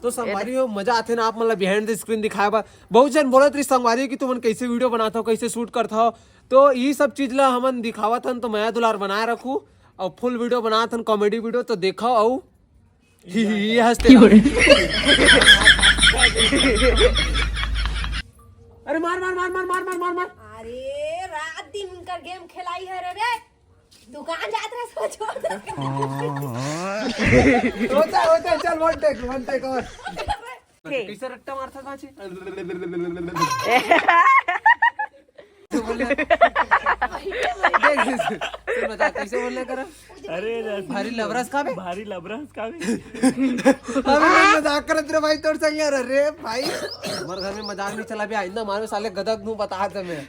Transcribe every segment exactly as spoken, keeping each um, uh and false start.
तो संगवारी हो, मजा आथे ना आप मन ला behind the screen दिखाए बर। बहुत झन बोलत रहिस संगवारी हो कि तुमन कैसे video बनात हो, कैसे shoot करत हो, तो ये सब चीज ला हमन दिखावत हन। तो मया दुलार बनाए रखू और full video बनात हन, comedy video, तो देखो। और ही, ही, ही, हंसते रहो। अरे मार मार मार मार मार मार मार मार। अरे रात दिन उनकर game खेलाई है रे, रे। दुकान जात रहे, सो छोड़ दे। होता है, होता है, चल, one take, one take और। कैसे रट्टा मारता था जी? बोलना। देख, सुन बता, कैसे बोलना करा? अरे, भारी लबरस का बे? भारी लबरस का बे? अबे मैं मजाक करत रहे भाई, तोर संग यार। अरे भाई, हमारे घर में मजाक नहीं चला बे, आइंदा मारो साले गदग नू बता दे मैं।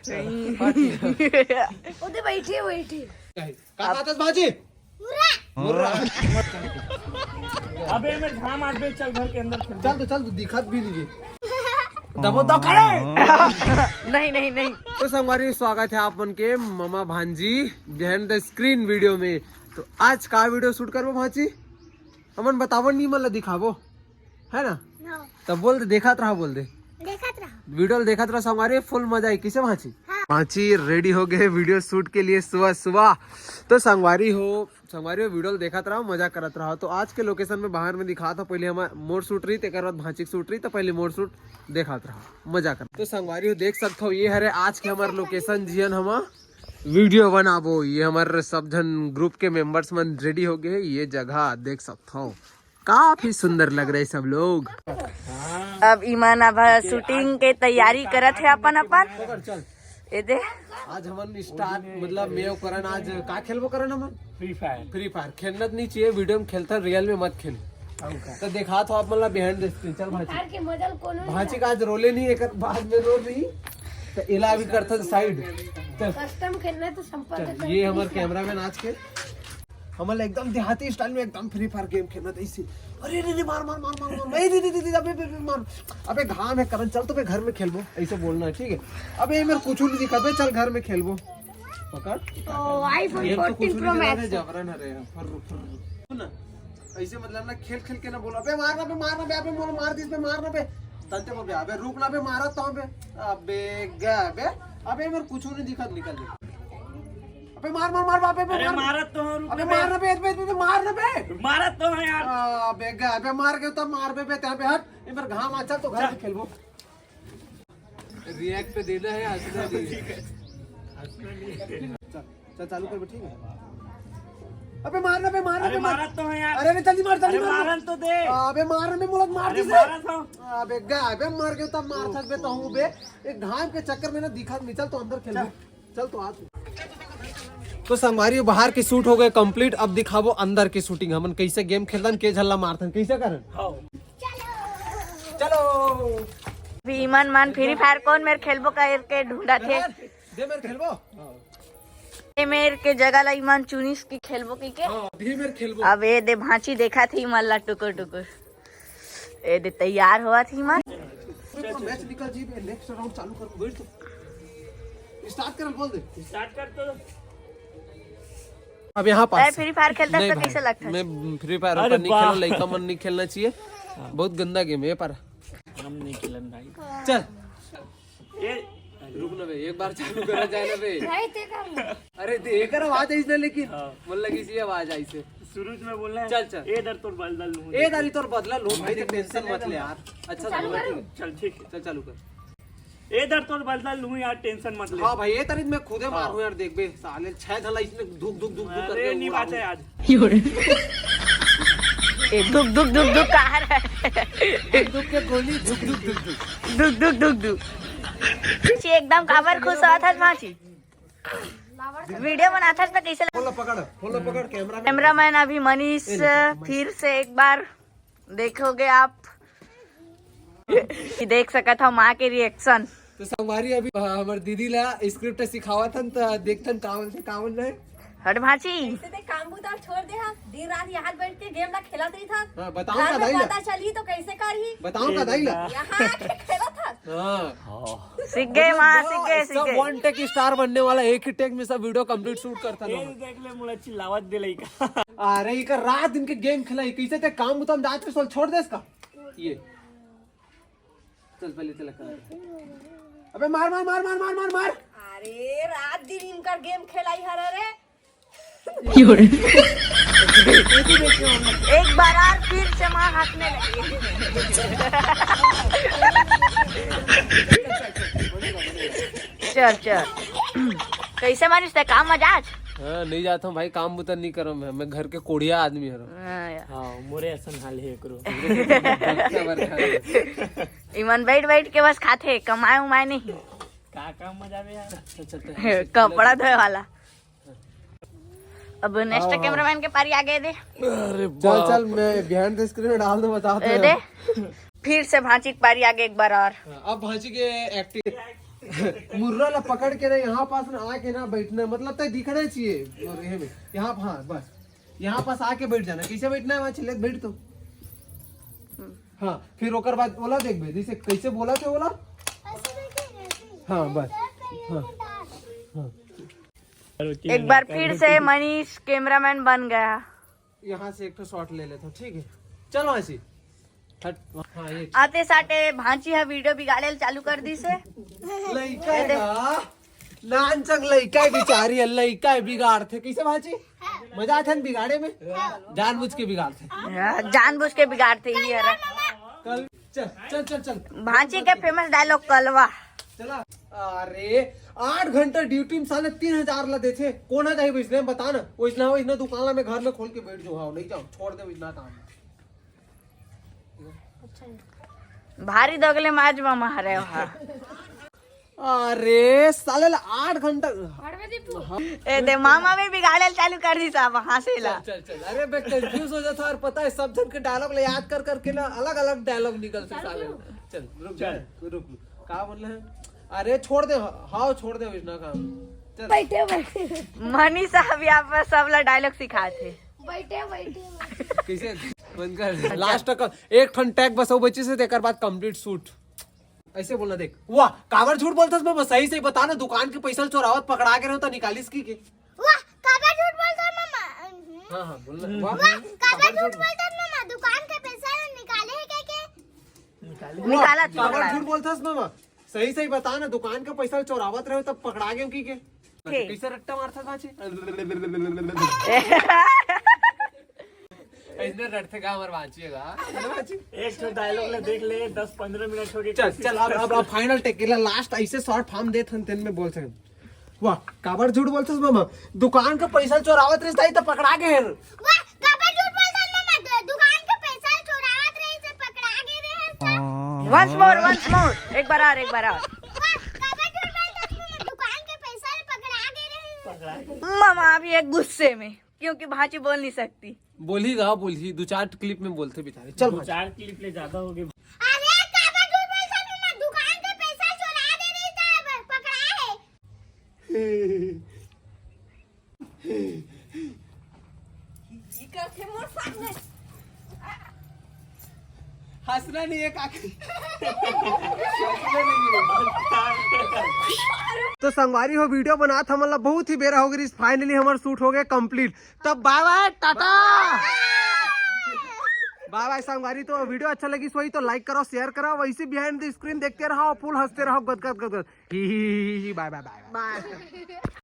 ओदे बैठी, बैठी। का खातस भाजी? मुर्रा। अबे मैं घाम आज बे, चल घर के अंदर खेल। चल तो चल, तू दिखत भी नहीं। दबो दो करे। नहीं, नहीं, नहीं। तो संगवारी, स्वागत है आप मन के ममा भांजी behind the screen video में। तो आज का video shoot करबो भांजी? हमन बताबो नहीं, मन ला दिखाबो, है ना? हाँ। तब बोल दे, देखत रहा, बोल दे। देखत रहा। Video ला देखत रहा संगवारी, full मजा आई। किसे भांची? हाँ। भांची ready हो गए video shoot के लिए सुबह सुबह। तो संगवारी हो, संगवारी हो, video ला देखत रहा, मजा करत रहा। तो आज के location में बाहर में दिखात हों, पहले हमार मोर shoot रही, तेकर बाद भांची के shoot रही, तो पहले मोर shoot देखत रहा, मजा कर। तो संगवारी हो, देख सकत हो, ये हरे आज के हमार location, जियन हम video बनाबो। ये हमार सब झन group के members मन ready हो गए। ये जगह देख सकत हो, काफी सुंदर लग रहे सब लोग। अब इमन अब shooting के तैयारी करत हे अपन अपन। पकड़, चल। ये दे। आज हमन start, मतलब मैं अउ करण आज का खेलबो करण हमन? Free Fire। Free Fire खेलना तो नहीं चाहिए, video में खेलता, real में मत खेल। तो देखा तो आप मतलब behind the screen, चल भांची। Free Fire के मजा कोनो नहीं भांची है। का आज रोले नहीं, एक बाद में रो रही। तो इला भी करता side। चल। Custom खेलना है तो संपर्क चल, कर। ये हमारे cameraman आज के। हमन ला एकदम देहाती style में एकदम Free Fire game खेलना था इसी। अरे रे रे, मार मार मार मार मार, नहीं रे रे रे रे, अबे अबे अबे, मार। अबे घाम है करण, चल तो बे घर में खेलबो, ऐसे बोलना है, ठीक है? अबे ये मेरे कुछ नहीं दिखा बे, चल घर में खेलबो। पकड़। ओ, iPhone ये तो कुछ फोर्टीन प्रो नहीं दिखा मैक्स। बे, जबरन है रे, फर फर। सुन ना, ऐसे मतलब ना खेल खेल के ना बोलो, अबे मार ना बे, मार ना बे, अबे मोला मार दिस बे, मार ना बे। तंते बोल बे, अबे रुक ना बे, मारा तो बे। अबे गा बे, अबे मेरे कुछ नहीं दिखा, निकल दे। अबे मार मार मार, अबे अबे अरे मार। मारत तो हूँ, रुक अबे बे। मार ना बे, बे, बे, बे, मार ना बे। मारत तो हूँ यार। अबे गा, अबे मार के तो मार बे, बे, ते पे हट। ये मेरे घाम आ, चल तो घर में खेलबो। React पे देना है, हंसना नहीं है। चल, चल चालू कर बे, ठीक है। अबे मार ना बे, मार ना अरे बे, मार। मारत तो हूँ यार। अरे, अरे जल्दी मार, जल्दी अरे मार। मारन तो दे। अबे मार ना बे, मुलक मार अरे दिस रे। मारत हूँ। अबे गा, अबे मार के तो मार सकबे तो हूँ बे। एक घाम के चक्कर में ना दिखा, निकल तो अंदर खेल। चल। चल तो आ तू। तो संगवारी बाहर के shoot हो गए complete, अब दिखाबो अंदर के shooting, हमन कैसे game खेलतन, के झल्ला मारतन, कैसे करन। हाँ। चलो। अभी इमन मन Free Fire कोन मेर खेलबो करके ढूंढत हे। दे मेर खेलबो। ये मेर के जगह ला इमन चुनिस की खेलबो की के। हाँ, अभी मेर खेलबो। अब ये दे भांची देखत हे इमन ला टुकुर टुकुर। ए दे तैयार होवत हे इमन। पूरा match निकल जी, next round चालू कर, बैठ तो। Start कर, बोल दे। Start कर तो। अब यहाँ पास। तै Free Fire खेलता नहीं तो भाई, कैसे लगता है? मैं Free Fire अरे अपन नहीं वाह। खेलो, लइका मन नहीं खेलना चाहिए, बहुत गंदा game है ये पर। हम नहीं खेलन भाई। चल। ये रुक ना बे, एक बार चालू करा जाए ना बे। भाई, ते कर ले। अरे, ते एकर आवाज आइस ना, लेकिन हाँ। बोल लगी सी आवाज आइस है। शुरू में बोलना है। चल, चल। ए दर तोर बदला लूं। ए दर तोर बदला लूं भाई, ते tension मत ले यार। अच्छा, चालू करूं? चल, ठीक है। चल, चालू कर। ए दर तोर बदला लूं यार, tension मत ले। हाँ भाई, ये तारीख मैं खुदे हाँ। मारूं यार, देख बे, साले छह धला इसने धुक, धुक, धुक, धुक अरे, करके नहीं उड़ाऊं। बात है आज। ए, धुक, धुक, धुक, धुक, कहाँ रहा है? धुक, धुक के गोली, धुक, धुक, धुक, धुक। धुक, धुक, धुक, धुक। छी, एकदम काबर खुश होवत हस, भांची? Video बनात हस त कैसे लग- फोन ला पकड़, फोन ला पकड़, camera। Cameraman अभी मनीष ए, ले, फिर से एक बार देखोगे आप कि देख सकत हो माँ के reaction। तो संगवारी अभी, अ, हमर दीदी ला script सिखावत हन, त देखथन का बोलथे, का बोलना है। हट भांची। ऐसे ते काम बुता छोड़ दे हा, दिन रात यहाँ बैठ के game ला खेलत रही था। हाँ, बताओ घर का में दाई ला। पता चली तो कैसे करही? बताओ का दाई ला। यहाँ आके खेलत था। हाँ। सीख गए माँ, सीख गए, सीख सब गए। One take star बनने वाला, एक ही take में सब video complete shoot करता ये लोग। देख ले, मुला चिल्लावत दे लइका। अरे, इकर रात दिन के game खेला, कैसे ते काम बुता में जात के सोल छोड़ दे इसका। ये चल, पहले चला कर। अबे मार, मार, मार। अरे, रात दिन इनकर गेम खेलाई हर रे। एक बार और फिर से माँ हाथ में लगी। चल, चल। कैसे मानिस ते काम मजाक? हाँ, नहीं जाता हूँ भाई, काम बुता नहीं करो मैं, मैं घर के कोढ़िया आदमी हरो। हाँ यार। हाँ, मोरे असन हाल है एकरो। इमन बैठ बैठ के बस खाथे, कमाए उमाए नहीं। का काम मजा में यार? अच्छा, अच्छा, अच्छा। कपड़ा धोए वाला। अब नेक्स्ट हाँ, हाँ। कैमरामैन के पारी आ गए दे। अरे चल, बाप चल, रे। मैं behind the screen में डाल दो, बताते ए, हैं। दे। फिर से भांची के पारी आ गए एक बार और। हाँ, अब भांची के एक्टिंग। मुर्रा ला पकड़ के ना, यहाँ पास ना आके ना बैठना, मतलब तय दिखना चाहिए। और ये में, यहाँ, हाँ, बस यहाँ पास आके बैठ जाना। कैसे बैठना है वहाँ, चिल्ले बैठ तो। हाँ, फिर ओकर बाद ओला देख बे, जैसे कैसे बोला थे ओला। हाँ, बस। हाँ, हाँ। एक बार फिर से मनीष कैमरामैन बन गया। यहाँ से एक ठो शॉट ले लेता हूँ, ठीक है? चलो ऐसी। हट, हाँ, ये। आते साटे भांची हा वीडियो बिगाड़े ल चालू कर दी से। लइका है ना, नानचंग लइका है, बिचारी है, लइका है, बिगाड़थे। कैसे भांची? मजा आथे न बिगाड़े में? जानबूझ के बिगाड़थे। हाँ, जानबूझ के बिगाड़थे ही है रे। कल, चल, चल, चल, चल। भांची के फेमस डायलॉग कलवा। चला। अरे, आठ घंटा ड्यूटी में साले तीन हजार ला देथे। कौन है जाही वैसने, बता ना। वैसना, वैसना दुकान ला मैं घर में खोल के बैठ जाऊँ, हाँ, नहीं जाऊँ, छोड़ दे वैसना काम। भारी दगले माज मामा हरे वहा। अरे साले ला आठ घंटा। ए दे, मामा भी बिगाड़े ल चालू कर दी साहब, हंसे ला। चल, चल, चल। अरे मैं कंफ्यूज हो जाता और पता है सब जन के डायलॉग ले याद कर करके ना अलग अलग डायलॉग निकलथे साले। चल रुक जा, रुक, रुक। का बोल रहे हैं? अरे छोड़ दे, हाँ छोड़ दे वैसना काम। चल। बैठे बैठे। मनीष साहब यहाँ पर सब ला डायलॉग सिखाथे। बैठे बैठे। कैसे? बंद कर। लास्ट तक एक ठन टैग बस वो बची से, तेकर बाद कंप्लीट शूट। ऐसे बोलना देख। वाह, काबर झूठ बोलथस मामा? सही सही बता ना, दुकान के पैसा ल चोरावत पकड़ा के रहो त निकालिस की के? वाह, काबर झूठ बोलथस मामा? हाँ, हाँ, बोलना। वाह, वाह, काबर काबर झूठ झूठ बोलथस मामा? दुकान के पैसा ल निकाले है के, के? निकाले। वाह, निकाला काबर पकड़ा। झूठ बोलथस मामा? सही सही बता ना, दुकान के पैसा ल चोरावत रहो तब पकड़ा गए की के? के? कैसे रट्टा मारथस भांची? इसने रटथे का हमर भांची है का? एक ठो डायलॉग ले देख ले, दस पंद्रह मिनट हो गए। चल, चल, अब, अब, अब फाइनल टेक के ला, लास्ट ऐसे शॉर्ट फॉर्म देत हन, तेन में बोल सकन। वाह, काबर झूठ बोलथस मामा? दुकान के पैसा चोरावत रहिस ताई त पकड़ा गए हन। वाह, काबर झूठ बोलथस मामा? दु-, दुकान के पैसा चोरावत रहिस त पकड़ा गए रहे। Once more, once more। एक बार और, एक बार और। वाह, काबर झूठ बोलथस मामा? दुकान के पैसा पकड़ा गए रहे। मामा अभी एक गुस्से में। क्योंकि भांची बोल नहीं सकती। बोलही गा, बोलही, दो चार क्लिप में बोलथे बेचारे। चल दो भांची। चार क्लिप ले ज्यादा हो गए। अरे, काबर झूठ बोलथस मामा? दुकान के पैसा चोरा दे रही था, अब पकड़ा है। ये करके मोर सामने। हंसना नहीं है काकी। तो संगवारी हो, वीडियो बनात हमन ला बहुत ही बेरा हो गई। फाइनली हमर शूट हो गए कंप्लीट। तब बाय बाय, टाटा। बाय बाय संगवारी। तो वीडियो अच्छा लगी सोई तो लाइक करो, शेयर करो, वैसे बिहाइंड द स्क्रीन देखते रहो, फुल हंसते रहो, गद गद गद गद। ही, ही, ही, ही, बाय बाय, बाय बाय। बाय।